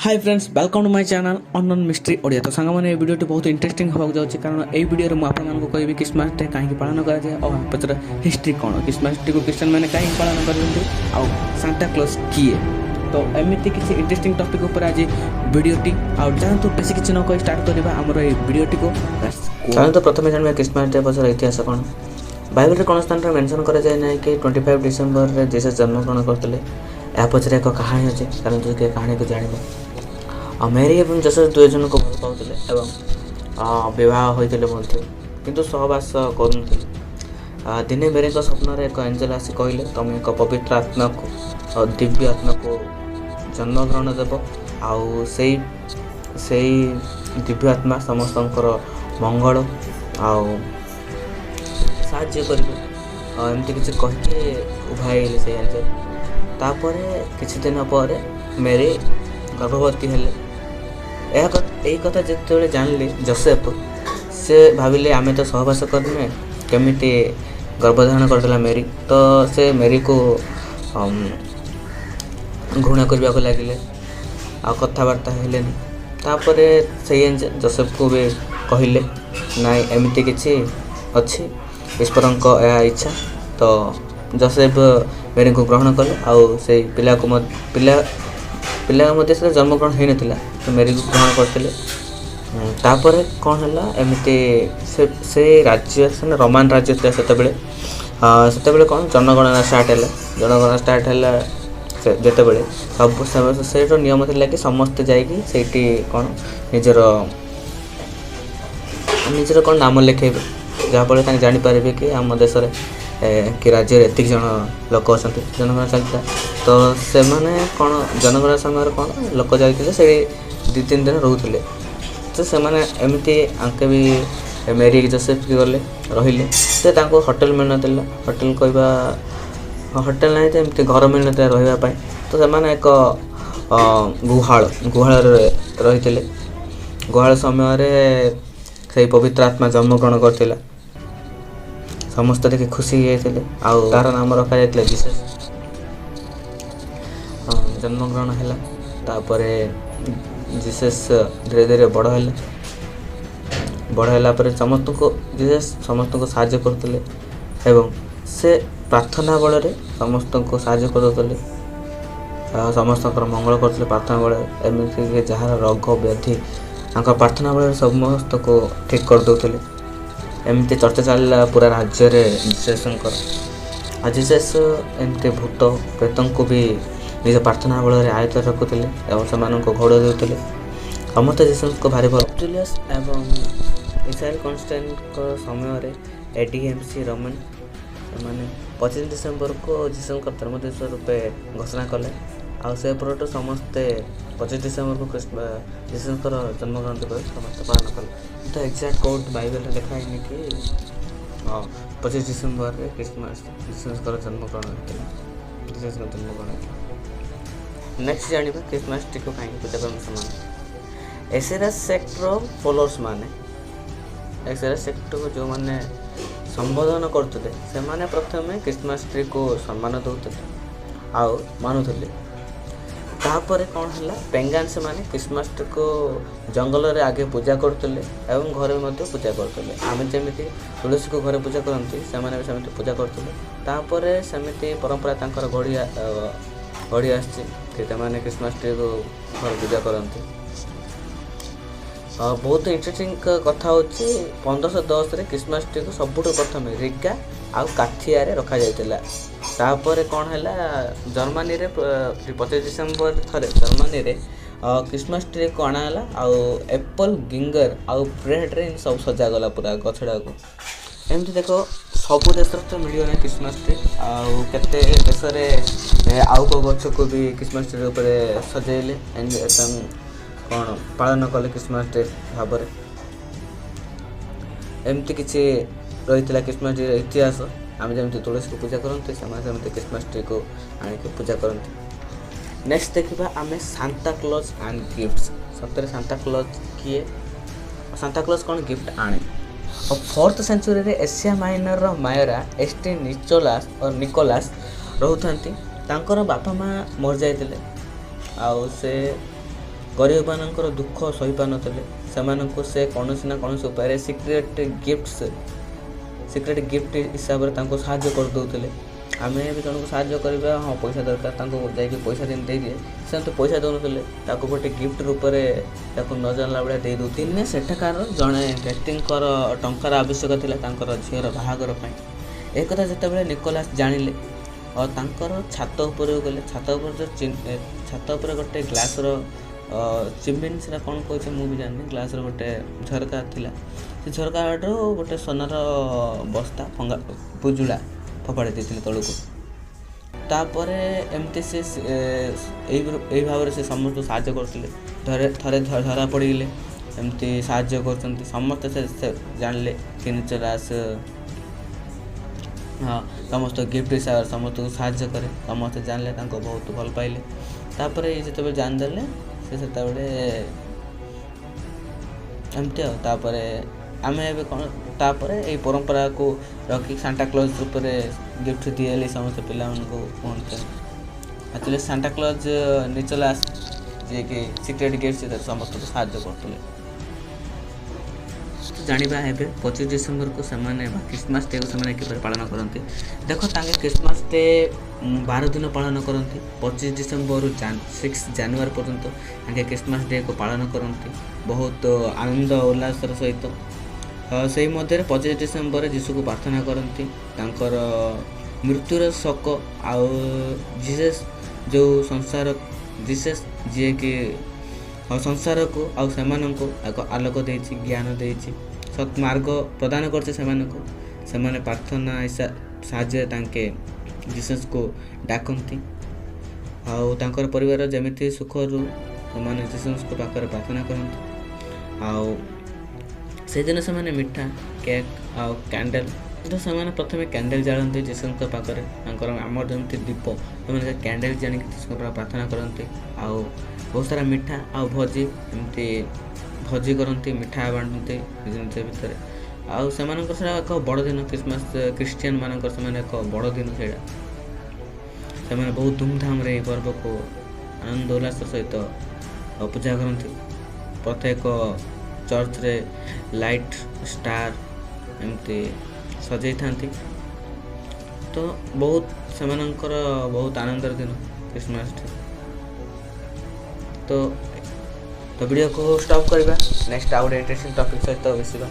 Hi friends, welcome to my channel Unknown Mystery Odia. ତ ସାଙ୍ଗମାନେ, ଏ ଭିଡ଼ିଓଟି ବହୁତ ଇଣ୍ଟରେଷ୍ଟିଂ ହେବାକୁ ଯାଉଛି, କାରଣ ଏଇ ଭିଡ଼ିଓରେ ମୁଁ ଆପଣମାନଙ୍କୁ କହିବି ଖ୍ରୀଷ୍ଟମାସ ଡେ କାହିଁକି ପାଳନ କରାଯାଏ ଆଉ ଏହା ପଛର ହିଷ୍ଟ୍ରି କ'ଣ, ଖ୍ରୀଷ୍ଟମାସ ଡେକୁ ଖ୍ରୀଷ୍ଟିଆନ ମାନେ କାହିଁକି ପାଳନ କରନ୍ତି ଆଉ ସାନ୍ତା କ୍ଲଜ୍ କିଏ। ତ ଏମିତି କିଛି ଇଣ୍ଟରେଷ୍ଟିଂ ଟପିକ୍ ଉପରେ ଆଜି ଭିଡ଼ିଓଟି। ଆଉ ଚାଲନ୍ତୁ, ବେଶୀ କିଛି ନ କହି ଷ୍ଟାର୍ଟ କରିବା ଆମର ଏଇ ଭିଡ଼ିଓଟିକୁ। ଚାଲନ୍ତୁ, ପ୍ରଥମେ ଜାଣିବା ଖ୍ରୀଷ୍ଟମାସ ଡେ ପଛର ଇତିହାସ କ'ଣ। ବାଇବେଲରେ କୌଣସି ସ୍ଥାନରେ ମେନସନ୍ କରାଯାଏ ନାହିଁ କି 25 ଡିସେମ୍ବରରେ ଜିସସ୍ ଜନ୍ମଗ୍ରହଣ କରିଥିଲେ। ଏହା ପଛରେ ଏକ କାହାଣୀ ଅଛି। ଚାଲନ୍ତୁ, ଟିକେ କାହାଣୀକୁ ଜାଣିବା। ଆଉ ମେରି ଏବଂ ଜୋସେଫ ଦୁଇ ଜଣଙ୍କୁ ଭଲ ପାଉଥିଲେ ଏବଂ ବିବାହ ହୋଇଥିଲେ ମଧ୍ୟ, କିନ୍ତୁ ସହବାସ କରୁନଥିଲେ। ଦିନେ ମେରିଙ୍କ ସ୍ୱପ୍ନରେ ଏକ ଏଞ୍ଜେଲ ଆସି କହିଲେ, "ତମେ ଏକ ପବିତ୍ର ଆତ୍ମାକୁ ଆଉ ଦିବ୍ୟ ଆତ୍ମାକୁ ଜନ୍ମଗ୍ରହଣ ଦେବ ଆଉ ସେଇ ସେଇ ଦିବ୍ୟ ଆତ୍ମା ସମସ୍ତଙ୍କର ମଙ୍ଗଳ ଆଉ ସାହାଯ୍ୟ କରିବେ।" ଆଉ ଏମିତି କିଛି କହିକି ଉଭା ହେଇଗଲେ ସେଇ ଏଞ୍ଜେଲ। ତାପରେ କିଛି ଦିନ ପରେ ମେରି ଗର୍ଭବତୀ ହେଲେ। ଏଇ କଥା ଯେତେବେଳେ ଜାଣିଲେ ଜୋସେଫ, ସେ ଭାବିଲେ, ଆମେ ତ ସହବାସ କରିନେ, କେମିତି ଗର୍ଭଧାରଣ କରିଦେଲା ମେରି? ତ ସେ ମେରିକୁ ଘୃଣା କରିବାକୁ ଲାଗିଲେ ଆଉ କଥାବାର୍ତ୍ତା ହେଲେନି। ତାପରେ ସେଇ ଏଞ୍ଜେଲ ଜୋସେଫକୁ ବି କହିଲେ, "ନାଇଁ, ଏମିତି କିଛି ଅଛି, ଈଶ୍ୱରଙ୍କ ଏହା ଇଚ୍ଛା।" ତ ଜୋସେଫ ମେରିଙ୍କୁ ଗ୍ରହଣ କଲେ ଆଉ ସେଇ ପିଲାକୁ ପିଲା ପିଲା ମଧ୍ୟ ସେଟା ଜନ୍ମଗ୍ରହଣ ହେଇନଥିଲା, ତ ମେରିକୁ ଗ୍ରହଣ କରିଥିଲେ। ତାପରେ କ'ଣ ହେଲା? ଏମିତି ସେ ସେ ରାଜ୍ୟ, ସେ ରୋମାନ ରାଜ୍ୟ ଥିଲା ସେତେବେଳେ। ସେତେବେଳେ କ'ଣ ଜନଗଣନା ଷ୍ଟାର୍ଟ ହେଲା। ଜନଗଣନା ଷ୍ଟାର୍ଟ ହେଲା ସେ ଯେତେବେଳେ, ସବୁ ସେଇର ନିୟମ ଥିଲା କି ସମସ୍ତେ ଯାଇକି ସେଇଠି କ'ଣ ନିଜର ନିଜର କ'ଣ ନାମ ଲେଖେଇବେ, ଯାହାଫଳରେ ତାଙ୍କେ ଜାଣିପାରିବେ କି ଆମ ଦେଶରେ କି ରାଜ୍ୟରେ ଏତିକି ଜଣ ଲୋକ ଅଛନ୍ତି। ଜନଗଣନା ଚାଲିଥିଲା। ତ ସେମାନେ କ'ଣ ଜନଗଣନା ସମୟରେ କ'ଣ ଲୋକ ଯାଇଥିଲେ, ସେଠି 2-3 ଦିନ ରହୁଥିଲେ। ତ ସେମାନେ ଏମିତି ଆଙ୍କେ ବି ମେରି ଜୋସେଫ ବି ଗଲେ, ରହିଲେ। ସେ ତାଙ୍କୁ ହୋଟେଲ ମିଳିନଥିଲା। ହୋଟେଲ କହିବା ହୋଟେଲ ନାହିଁ ତ ଏମିତି ଘର ମିଳିନଥିଲା ରହିବା ପାଇଁ। ତ ସେମାନେ ଏକ ଗୁହାଳରେ ରହିଥିଲେ। ଗୁହାଳ ସମୟରେ ସେଇ ପବିତ୍ର ଆତ୍ମା ଜନ୍ମଗ୍ରହଣ କରିଥିଲା। ସମସ୍ତେ ଟିକେ ଖୁସି ହେଇଯାଇଥିଲେ ଆଉ ତାର ନାମ ରଖାଯାଇଥିଲା ଜିସସ୍। ଜନ୍ମଗ୍ରହଣ ହେଲା। ତାପରେ ଜିସସ୍ ଧୀରେ ଧୀରେ ବଡ଼ ହେଲେ। ବଡ଼ ହେଲା ପରେ ସମସ୍ତଙ୍କୁ ଜିସସ୍ ସମସ୍ତଙ୍କୁ ସାହାଯ୍ୟ କରୁଥିଲେ ଏବଂ ସେ ପ୍ରାର୍ଥନା ବଳରେ ସମସ୍ତଙ୍କୁ ସାହାଯ୍ୟ କରୁଥିଲେ ଆଉ ସମସ୍ତଙ୍କର ମଙ୍ଗଳ କରୁଥିଲେ ପ୍ରାର୍ଥନା ବଳରେ। ଏମିତିକି ଯାହାର ରୋଗ ବ୍ୟାଧି, ତାଙ୍କ ପ୍ରାର୍ଥନା ବଳରେ ସମସ୍ତଙ୍କୁ ଠିକ୍ କରିଦେଉଥିଲେ। ଏମିତି ଚର୍ଚ୍ଚା ଚାଲିଲା ପୁରା ରାଜ୍ୟରେ ଜିସସ୍ଙ୍କର। ଆଉ ଜିସସ୍ ଏମିତି ଭୂତ ପ୍ରେତଙ୍କୁ ବି ନିଜ ପ୍ରାର୍ଥନା ବଳରେ ଆୟତରେ ରଖୁଥିଲେ ଏବଂ ସେମାନଙ୍କୁ ଘଉଡ଼ ଦେଉଥିଲେ। ସମସ୍ତେ ଜିସସ୍ଙ୍କୁ ଭାରି ଭଲ। ଜୁଲିୟସ୍ ଏବଂ ଇସାଇଲ କନଷ୍ଟାଣ୍ଟଙ୍କ ସମୟରେ ଏଡି ଏମ୍ ସି ରୋମାନ, ସେମାନେ 25 ଡିସେମ୍ବରକୁ ଜିସସ୍ଙ୍କ ଜନ୍ମଦିବସ ରୂପେ ଘୋଷଣା କଲେ। ଆଉ ସେ ପରଠୁ ସମସ୍ତେ 25 ଡିସେମ୍ବରକୁ ଜିସସ୍ଙ୍କର ଜନ୍ମଗ୍ରହଣ ଦିବସ ସମସ୍ତେ ପାଳନ କଲେ। ତ ଏକ୍ଜାକ୍ଟ କୋଉଠି ବାଇବେଲରେ ଲେଖା ହେଇନି କି 25 ଡିସେମ୍ବରରେ ଖ୍ରୀଷ୍ଟମାସ ଜିସସ୍ଙ୍କର ଜନ୍ମଗ୍ରହଣ ହେଇଥିଲା, ଜିସସ୍ଙ୍କ ଜନ୍ମଗ୍ରହଣ ହେଇଥିଲା। ନେକ୍ସଟ ଜାଣିବା ଖ୍ରୀଷ୍ଟମାସ ଟ୍ରିକୁ କାହିଁକି ପୂଜା କରନ୍ତି ସେମାନେ। ଏସେରା ସେକ୍ଟର ଫଲୋଅର୍ସ ମାନେ, ଏସେରା ସେକ୍ଟରକୁ ଯେଉଁମାନେ ସମ୍ବୋଧନ କରୁଥିଲେ, ସେମାନେ ପ୍ରଥମେ ଖ୍ରୀଷ୍ଟମାସ ଟ୍ରିକୁ ସମ୍ମାନ ଦେଉଥିଲେ ଆଉ ମାନୁଥିଲେ। ତାପରେ କ'ଣ ହେଲା? ପେଗାନ୍ସ ମାନେ ଖ୍ରୀଷ୍ଟମାସ ଟ୍ରିକୁ ଜଙ୍ଗଲରେ ଆଗେ ପୂଜା କରୁଥିଲେ ଏବଂ ଘରେ ମଧ୍ୟ ପୂଜା କରୁଥିଲେ। ଆମେ ଯେମିତି ତୁଳସୀକୁ ଘରେ ପୂଜା କରନ୍ତି, ସେମାନେ ବି ସେମିତି ପୂଜା କରୁଥିଲେ। ତାପରେ ସେମିତି ପରମ୍ପରା ତାଙ୍କର ଗଢ଼ି ଆସିଛି କି ସେମାନେ ଖ୍ରୀଷ୍ଟମାସ ଟ୍ରିକୁ ଘରେ ପୂଜା କରନ୍ତି। ଆଉ ବହୁତ ଇଣ୍ଟରେଷ୍ଟିଂ କଥା ହେଉଛି, 1510ରେ ଖ୍ରୀଷ୍ଟମାସ ଟ୍ରିକୁ ସବୁଠୁ ପ୍ରଥମେ ରିଗା ଆଉ ଲାଟଭିଆରେ ରଖାଯାଇଥିଲା। ତାପରେ କ'ଣ ହେଲା? ଜର୍ମାନୀରେ 25 ଡିସେମ୍ବର ଥରେ ଜର୍ମାନୀରେ ଖ୍ରୀଷ୍ଟମାସ ଟ୍ରିକୁ ଅଣାହେଲା ଆଉ ଏପଲ୍, ଗିଙ୍ଗର ଆଉ ବ୍ରେଡ଼ରେ ଏମିତି ସବୁ ସଜାଗଲା ପୁରା ଗଛଟାକୁ। ଏମିତି ଦେଖ, ସବୁ ଦେଶରେ ତ ମିଳିବ ନାହିଁ ଖ୍ରୀଷ୍ଟମାସ ଟ୍ରି। ଆଉ କେତେ ଦେଶରେ ଆଉ କେଉଁ ଗଛକୁ ବି ଖ୍ରୀଷ୍ଟମାସ ଟ୍ରି ଉପରେ ସଜେଇଲେ, କ'ଣ ପାଳନ କଲେ ଖ୍ରୀଷ୍ଟମାସ ଡେ ଭାବରେ। ଏମିତି କିଛି ରହିଥିଲା ଖ୍ରୀଷ୍ଟମାସ ଟ୍ରିର ଇତିହାସ। ଆମେ ଯେମିତି ତୁଳସୀକୁ ପୂଜା କରନ୍ତି, ସେମାନେ ସେମିତି ଖ୍ରୀଷ୍ଟମାସ ଟ୍ରିକୁ ଆଣିକି ପୂଜା କରନ୍ତି। ନେକ୍ସଟ ଦେଖିବା ଆମେ ସାନ୍ତା କ୍ଲଜ୍ ଆଣ୍ଡ ଗିଫ୍ଟସ୍। ସତରେ ସାନ୍ତା କ୍ଲଜ୍ କିଏ? ସାନ୍ତା କ୍ଲଜ୍ କ'ଣ ଗିଫ୍ଟ ଆଣେ? ଆଉ ଫୋର୍ଥ ସେଞ୍ଚୁରୀରେ ଏସିଆ ମାଇନରର ମାୟରା ଏସ୍ଟି ନିଚୋଲାସ ଓ ନିକୋଲାସ ରହୁଥାନ୍ତି। ତାଙ୍କର ବାପା ମା ମରିଯାଇଥିଲେ ଆଉ ସେ ଗରିବମାନଙ୍କର ଦୁଃଖ ସହିପାରୁନଥିଲେ। ସେମାନଙ୍କୁ ସେ କୌଣସି ନା କୌଣସି ଉପାୟରେ ସିକ୍ରେଟ୍ ଗିଫ୍ଟ ହିସାବରେ ତାଙ୍କୁ ସାହାଯ୍ୟ କରିଦେଉଥିଲେ। ଆମେ ଏବେ ଜଣକୁ ସାହାଯ୍ୟ କରିବା, ହଁ, ପଇସା ଦରକାର, ତାଙ୍କୁ ଯାଇକି ପଇସା ଯେମିତି ଦେଇଦିଏ, ସେମିତି ପଇସା ଦେଉନଥିଲେ, ତାକୁ ଗୋଟେ ଗିଫ୍ଟ ରୂପରେ ତାକୁ ନ ଜାଣିଲା ଭଳିଆ ଦେଇ ଦେଉଥିଲେ। ଦିନେ ସେଠାକାର ଜଣେ ବ୍ୟକ୍ତିଙ୍କର ଟଙ୍କାର ଆବଶ୍ୟକ ଥିଲା ତାଙ୍କର ଝିଅର ବାହାଘର ପାଇଁ। ଏକଥା ଯେତେବେଳେ ନିକୋଲାସ୍ ଜାଣିଲେ, ଆଉ ତାଙ୍କର ଛାତ ଉପରକୁ ଗଲେ। ଛାତ ଉପରେ ଯେଉଁ ଛାତ ଉପରେ ଗୋଟେ ଗ୍ଲାସ୍ର ଚିମିନ୍, ସେଟା କ'ଣ କହୁଛି ମୁଁ ବି ଜାଣିନି, ଗ୍ଲାସ୍ର ଗୋଟେ ଝରକା ଥିଲା। ସେ ଝରକାରୁ ଗୋଟେ ସୁନାର ବସ୍ତା ଫଙ୍ଗା ବୁଜୁଳା ଫୋପାଡ଼ି ଦେଇଥିଲେ ତଳକୁ। ତାପରେ ଏମିତି ସେ ଏଇ ଭାବରେ ସେ ସମସ୍ତଙ୍କୁ ସାହାଯ୍ୟ କରୁଥିଲେ। ଥରେ ଧରା ପଡ଼ିଗଲେ ଏମିତି ସାହାଯ୍ୟ କରୁଛନ୍ତି। ସମସ୍ତେ ସେ ଜାଣିଲେ କି ନିକୋଲାସ୍, ହଁ, ସମସ୍ତ ଗିଫ୍ଟ ହିସାବରେ ସମସ୍ତଙ୍କୁ ସାହାଯ୍ୟ କରେ। ସମସ୍ତେ ଜାଣିଲେ, ତାଙ୍କୁ ବହୁତ ଭଲ ପାଇଲେ। ତାପରେ ଯେତେବେଳେ ଜାଣିଦେଲେ ସେ ସେତେବେଳେ ଏମିତି। ଆଉ ତାପରେ ଆମେ ଏବେ କ'ଣ, ତାପରେ ଏଇ ପରମ୍ପରାକୁ ରଖି ସାଣ୍ଟା କ୍ଲଜ୍ ରୂପରେ ଗିଫ୍ଟ ଦିଆହେଲେ ସମସ୍ତେ ପିଲାମାନଙ୍କୁ କୁହନ୍ତି। ଆକ୍ଚୁଆଲି ସାଣ୍ଟା କ୍ଲଜ୍ ନିକୋଲାସ୍, ଯିଏକି ସିକ୍ରେଟ୍ ଗିଫ୍ଟ ସମସ୍ତଙ୍କୁ ସାହାଯ୍ୟ କରୁଥିଲେ। ଜାଣିବା ଏବେ 25 ଡିସେମ୍ବରକୁ ସେମାନେ ବା ଖ୍ରୀଷ୍ଟମାସ ଡେକୁ ସେମାନେ କିପରି ପାଳନ କରନ୍ତି। ଦେଖ, ତାଙ୍କେ ଖ୍ରୀଷ୍ଟମାସ ଡେ 12 ଦିନ ପାଳନ କରନ୍ତି। 25 ଡିସେମ୍ବରରୁ 6 ଜାନୁଆରୀ ପର୍ଯ୍ୟନ୍ତ ତାଙ୍କେ ଖ୍ରୀଷ୍ଟମାସ ଡେକୁ ପାଳନ କରନ୍ତି ବହୁତ ଆନନ୍ଦ ଉଲ୍ଲାସର ସହିତ। ସେଇ ମଧ୍ୟରେ 25 ଡିସେମ୍ବରରେ ଯୀଶୁକୁ ପ୍ରାର୍ଥନା କରନ୍ତି ତାଙ୍କର ମୃତ୍ୟୁର ଶୋକ, ଆଉ ଜିସସ୍ ଯେଉଁ ସଂସାର, ଜିସସ୍ ଯିଏକି ସଂସାରକୁ ଆଉ ସେମାନଙ୍କୁ ଏକ ଆଲୋକ ଦେଇଛି, ଜ୍ଞାନ ଦେଇଛି, ସତ୍ ମାର୍ଗ ପ୍ରଦାନ କରିଛି ସେମାନଙ୍କୁ। ସେମାନେ ପ୍ରାର୍ଥନା ସାହାଯ୍ୟରେ ତାଙ୍କେ ଜିସସ୍କୁ ଡାକନ୍ତି, ଆଉ ତାଙ୍କର ପରିବାର ଯେମିତି ସୁଖରୁ ସେମାନେ ଜିସସ୍ଙ୍କ ପାଖରେ ପ୍ରାର୍ଥନା କରନ୍ତି। ଆଉ ସେଦିନ ସେମାନେ ମିଠା, କେକ୍ ଆଉ କ୍ୟାଣ୍ଡେଲ୍ ତ ସେମାନେ ପ୍ରଥମେ କ୍ୟାଣ୍ଡେଲ୍ ଜାଳନ୍ତି ଯୀଶୁଙ୍କ ପାଖରେ। ତାଙ୍କର ଆମର ଯେମିତି ଦୀପ, ସେମାନେ କ୍ୟାଣ୍ଡେଲ୍ ଜାଳିକି ଯୀଶୁଙ୍କ ପାଖରେ ପ୍ରାର୍ଥନା କରନ୍ତି। ଆଉ ବହୁତ ସାରା ମିଠା ଆଉ ଭୋଜି, ଏମିତି ଭୋଜି କରନ୍ତି, ମିଠା ବାଣ୍ଟନ୍ତି ନିଜ ନିଜ ଭିତରେ। ଆଉ ସେମାନଙ୍କର ସେଇଟା ଏକ ବଡ଼ ଦିନ ଖ୍ରୀଷ୍ଟମାସ। ଖ୍ରୀଷ୍ଟିଆନ ମାନଙ୍କର ସେମାନେ ଏକ ବଡ଼ ଦିନ ସେଇଟା। ସେମାନେ ବହୁତ ଧୁମଧାମରେ ଏହି ପର୍ବକୁ ଆନନ୍ଦ ଉଲ୍ଲାସର ସହିତ ପୂଜା କରନ୍ତି। ପ୍ରତ୍ୟେକ ଚର୍ଚ୍ଚରେ ଲାଇଟ୍, ଷ୍ଟାର ଏମିତି ସଜେଇଥାନ୍ତି। ତ ବହୁତ ସେମାନଙ୍କର ବହୁତ ଆନନ୍ଦର ଦିନ ଖ୍ରୀଷ୍ଟମାସ। ତ ଭିଡ଼ିଓକୁ ଷ୍ଟପ୍ କରିବା। ନେକ୍ସଟ ଆଉ ଗୋଟେ ଇଣ୍ଟରେଷ୍ଟିଂ ଟପିକ୍ ସହିତ ମିଶିବା।